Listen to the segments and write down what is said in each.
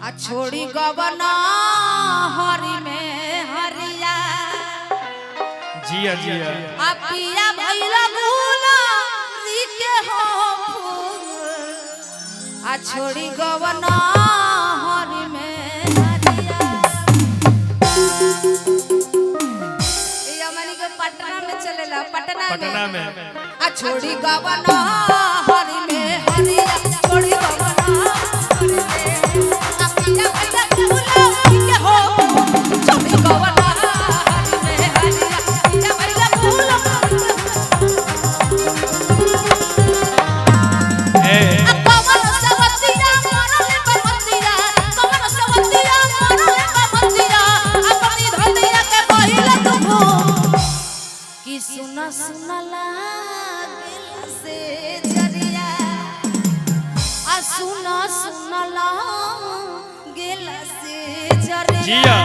आ छोड़ी गवना हरि में हरिया। जिया जिया। आ पिया भैला गुलारी के हो फूल आ छोड़ी गवना हरि में हरिया। ये हमनी के पटना में चलेला, पटना में। पटना में। आ छोड़ी गवना हरि में हरिया, छोड़ी गवना हरि में। आ पिया भैला गुलारी के हो फूल, छोड़ी गवना हरि में हरिया। पिया भैला गुलारी के ए कमल सवतिया मरल बमतिया, कमल सवतिया मरल बमतिया, अपनी धनिया के बहिल तू कि सुना सुना लागल से जरिया। आ सुना सुना लागल से जरिया। जिया।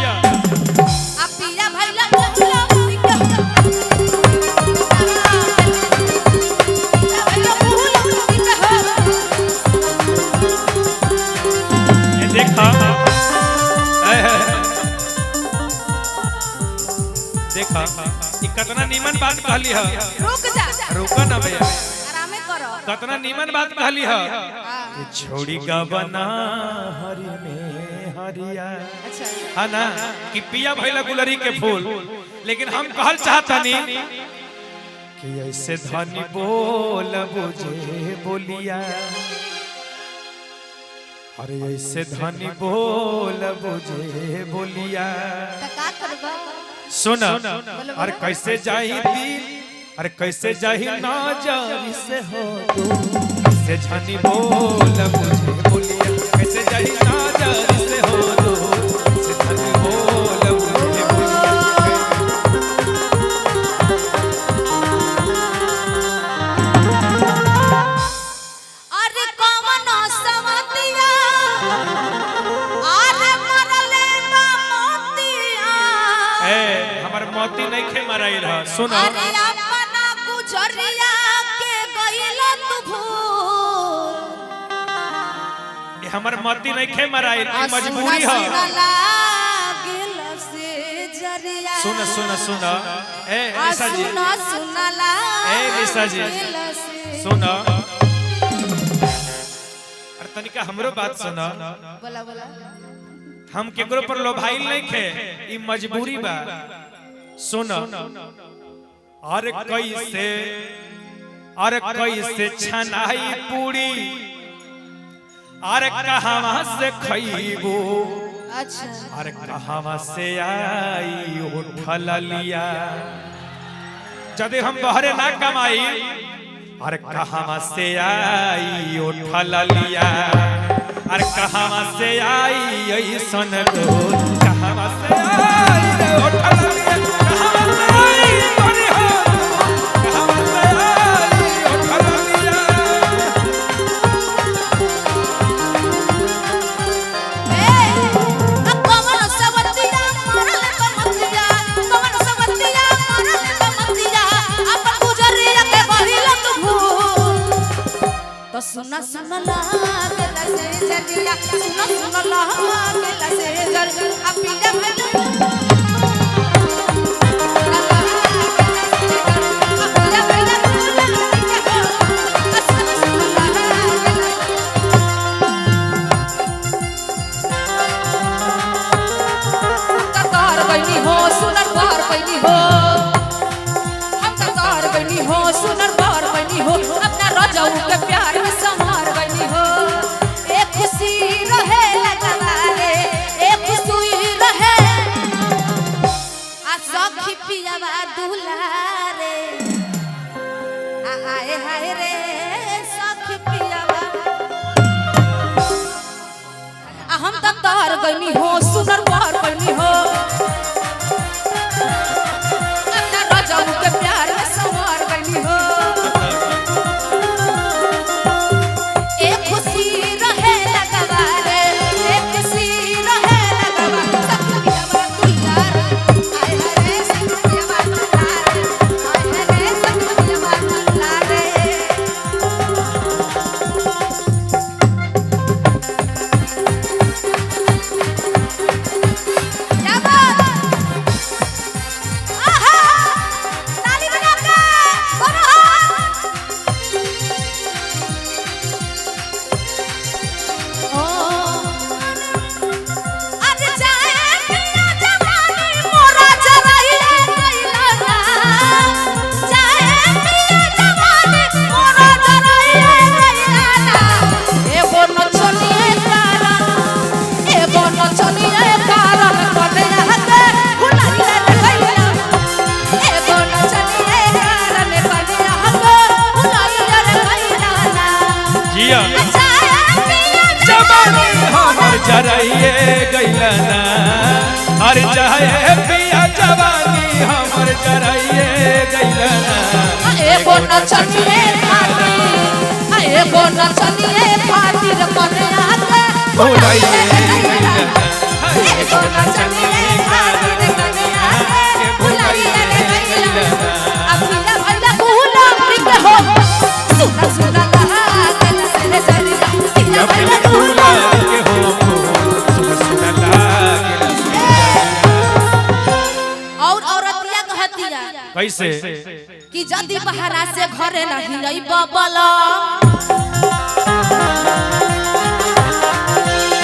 आ पिया भैला गुलाबी के पिया भैला गुलाबी के हो। ये देखा ए, ए, देखा ई कतना नीमन बात कहली ह। रुक जा। रुका ना भैया। आरामे करो। कतना नीमन बात कहली ह हाँ। कि छोड़ी गवना हरि में हरिया। अच्छा। है ना कि पिया भैला गुलरी के फूल, लेकिन हम कहल चाहतनी कि ऐसे धनी बोल बुझे बोलिया। अरे ऐसे धनी बोल बुझे बोलिया। त का करबा? सुन, अरे कैसे जाही दिल, अरे कैसे जाही ना जारी से हो तू, कैसे धनी बोल बुझे बोलिया, कैसे जाही ना जारी से हो तू, कैसे धनी बोल बुझे बोलिया। अरे कौन सवतिया अरे मरले बा मोतिया। ए हमर मोती नहीं खे मराइल ह, सुन। अरे अपना गुजरिया के गइल तू भूल। ए, हमर मोती नहीं खे मराइल, ई आ मजबूरी सुना ह। सुना लागल से जरिया। सुन सुन सुन ए आ निशा जी। सुना सुना ए निशा जी। लागल से। सुन, अरे तनिका हमरो बात सुन। बोला बोला। हम केकरो पर लोभाइल नहीं खे, ई मजबूरी बा। सुन, अरे कैसे, अरे कैसे छनाई पूरी, अरे कहवा से खइबू। अच्छा। अरे कहवा से आई उठल लिया, जदि हम बहरे ना कमाई, अरे कहवा से आई उठल लिया, अरे कहवा से आई ऐसन गो, कहवा से आई रे उठल लिया, कहवा से आई बड़ी हो, कहवा से आई उठल लिया। कमल सवतिया मरल बमतिया, कमल सवतिया मरल बमतिया, अपन गुजरिया के बहिल तू भूल। तो सुना सुना लागल से जरिया, सुना सुना लागल से जरिया। आ पिया भैला आ पिया भैला गुलाबी के हो। आ सुना सुना लागल। हम त तोहर बहिनी हो सुनर तोहर बहिनी हो, हम त तोहर बहिनी हो सुनर तोहर बहिनी हो, अपना रजऊ के प्यार में संवार बहिनी हो। ए खुशी रहे लगवा रे, ए खुशी रहे आ सखी पियावा दुलारे। आ आए हाय रे सखी पियावा। आ हम त तोहर बहिनी हो सुनर तोहर बहिनी हो, अपना रजऊ के प्यार में संवार बहिनी हो। ए खुशी रहे लगवा रे, ए खुशी रहे लगवा, सखी पियावा दुलार। आए हाय रे सखी पियावा दुलार, आए हाय रे सखी पियावा दुलार। जराइए गइलना। अरे चाहे पिया जवानी हमर जराइए गइलना। एगो नचनिए खातिर, एगो नचनिए खातिर कन्या के भुलाइए गइलना। एगो नचनिए खातिर कन्या के भुलाइए गइलना। अब पिया भइला गुलाम के हो, सुना सुना लागल से जरिया। पिया भइला गुलाम के हो, सुन सुन लागल। और औरतिया कहतिया कैसे? कि जदी बहरा से घरे नहीं आई बबला,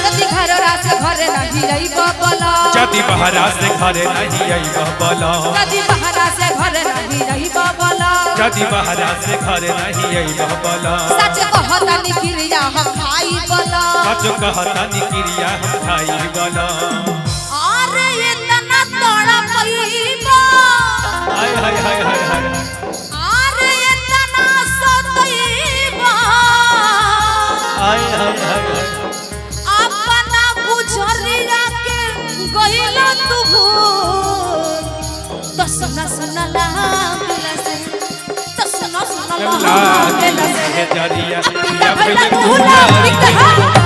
जदी घररा से घरे नहीं आई बबला, जदि बहरा से घरे नहीं आई बला, जदी बहरा से घरे नहीं आई बबला, जदि बहरा से घरे नहीं आई बला, सच कहता निक्रिया हम खाई बला। सच कहता निक्रिया हम खाई बला। अरे इतना तोड़ा पईबा, हाय हाय हाय हाय हाय। अरे इतना सतईबा, हाय हाय हाय हाय। अपना गुजरिया के गइला तू भूल। तो सुना सुना लागला से, तो सुना सुना लागला से, जरिया पिया भइला गुलाम के हो।